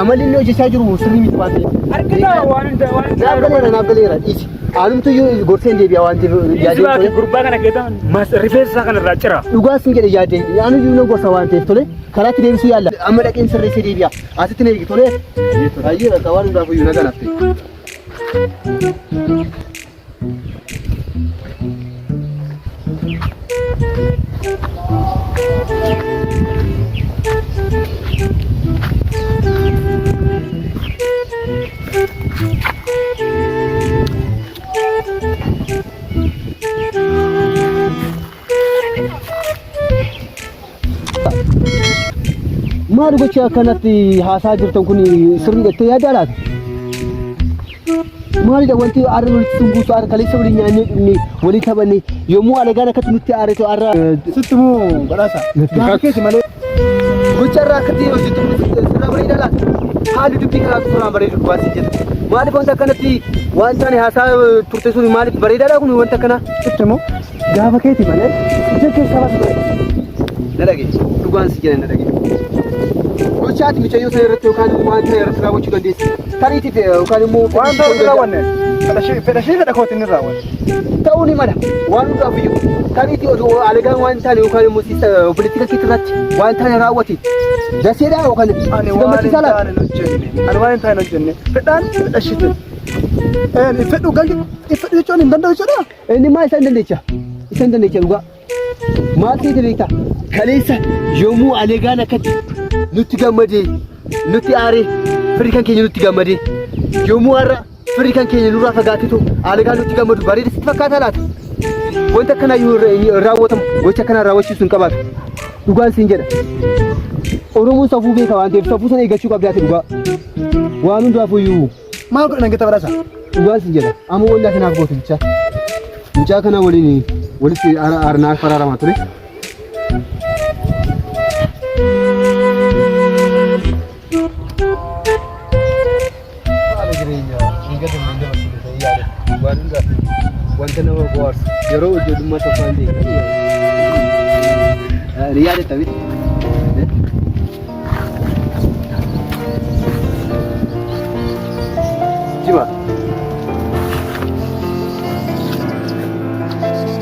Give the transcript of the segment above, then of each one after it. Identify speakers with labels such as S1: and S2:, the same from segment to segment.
S1: Amalli inni hojjechaa jiru sirrii miti waan ta'eef.
S2: Argita waan hin waan hin
S1: Naaf galeera naaf galeera dhiisi. Anumtu iyyuu gorseen deebi'a waan ta'eef yaadeen
S2: Isbaaki
S1: tole.
S2: gurbaa kana keessa mas rifeensa isaa kanarraa cira.
S1: Dhugaa sin jedhe yaadeen anu iyyuu nan gorsa waan ta'eef tole karaatti deebisuu yaalla. Amma dhaqeen sirreessee deebi'a. Asitti na eegi tole. Baay'ee bakka waan hundaaf iyyuu nagaa naaf ta'e. Maal gocha akkanatti haasaa jirtan kun sirrii jettee yaaddaa laata? Maalidha wanti arra walitti sun buusu arra kaleessa waliin nyaannee dhugne walii taphanne yommuu alagaan akkatti nutti aaretu arra
S3: Sitti moo badhaasa? Gaafa keeti malee.
S1: Gocha irraa akkatti hojjettu kun sirraa bareedaa laata? Haalli dubbii kanaatu sirraan bareedu dhugaa siin jedha. Maaliif wanta akkanatti waan taane haasaa turte sun maaliif bareedaadha kun wanta akkanaa?
S3: Sitti moo gaafa keeti malee ija keessaa baasu ture.
S1: Na dhageessi. Dhugaan si jedha na dhageessi. Gocha ati mucayyoo sana irratti yookaan waan sana irratti raawwachuu dandeessi. Tariitiif yookaan immoo
S3: Waan ta'u hin raawwanne. Fedha ishee fedha kootiin hin raawwanne.
S1: Ta'uu ni mala. Waan hundaaf iyyuu. Tariitii osoo alagaan waan taane yookaan immoo siista obboleettii kan keetti irratti waan taane raawwate. Daseedhaa yookaan
S3: Ani
S1: si
S3: waan hin
S1: gammachiisaa laata?
S3: taane hin hojjenne. Ani waan hin taane hin hojjenne. Fedhaan fedha isheetiin. Een hin fedhu galli hin fedhu jechuun hin danda'u jechuudha.
S1: Inni maa isa hin dandeecha? Isa hin dandeecha dhugaa. Maal ta'e beektaa? Kaleessa yommuu alagaan akkatti nutti gammadee nutti aaree firri kan keenya nutti gammadee yommuu har'a firri kan keenya nurraa fagaatetu alagaan nutti gammadu bareeda sitti fakkaataa laata? Wanta akkanaa yoo hin raawwatamu gocha akkanaa raawwachiisu hin qabaatu. Dhugaan siin jedha. Oromoon safuu beeka waan ta'eef safuu sana eeggachuu qabdaati dhugaa. Waan hundaafuyyuu
S3: Maal godhe nan gata badhaasa?
S1: Dhugaan sin jedha. Amma wanni ati naaf gootu bichaa. Mucaa kana waliin walitti naaf araaramaa ture. Haala jireenyaa hin gadamne hin dabarsine ta'ee yaada. Waan hundaaf wanta nama bohaarsu yeroo ijoollummaa tokko hin beekne. Ni yaadatta miti. Jima.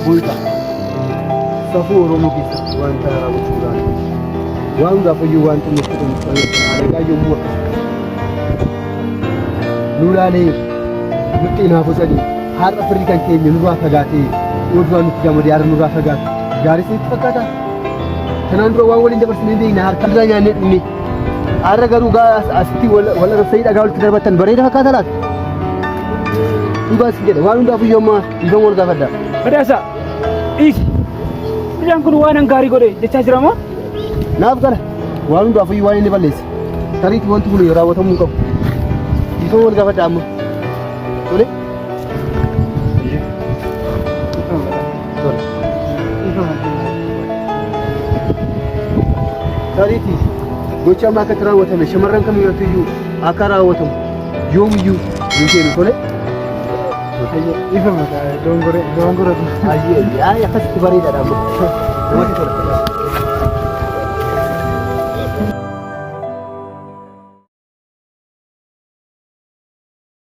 S1: Bulta. Safuu Oromoo keessatti wanta raawwachuu gaarii. Waan hundaaf iyyuu wanta nutti dhufu alagaa yommuu akkas nu ilaalee nutti hinaafu sanii har'a firri kan keenya nurraa fagaatee yoo duraan nutti gammadee har'a nurraa fagaate gaarii sitti fakkaata? Kanaan dura waan waliin dabarsine hin beekne harka irraa nyaannee dhugne. Har'a garuu gaa asitti wal wal arrabsanii dhagaa walitti darbatan bareeda fakkaata laata? Dhugaa si jedha waan hundaafuu iyyuu amma dhiifama wal gaafadha.
S2: Badhaasa dhiisi. Mucaan kun waan gaarii godhe jechaa jira moo?
S1: Naaf gala waan hundaafuu iyyuu waan inni balleesse. Tariitii wanti kun raawwatamuu hin qabu. Dhiifama wal gaafadha amma. Tole. Tole. Tariitii gocha amma akkatti raawwatame shamarran kamiyyuu iyyuu akka raawwatamu yoomiyyuu hin seenu tole.
S3: Ifama dongore dongore.
S1: Ayyee akkasitti bareedaadha amma. Namatti tola.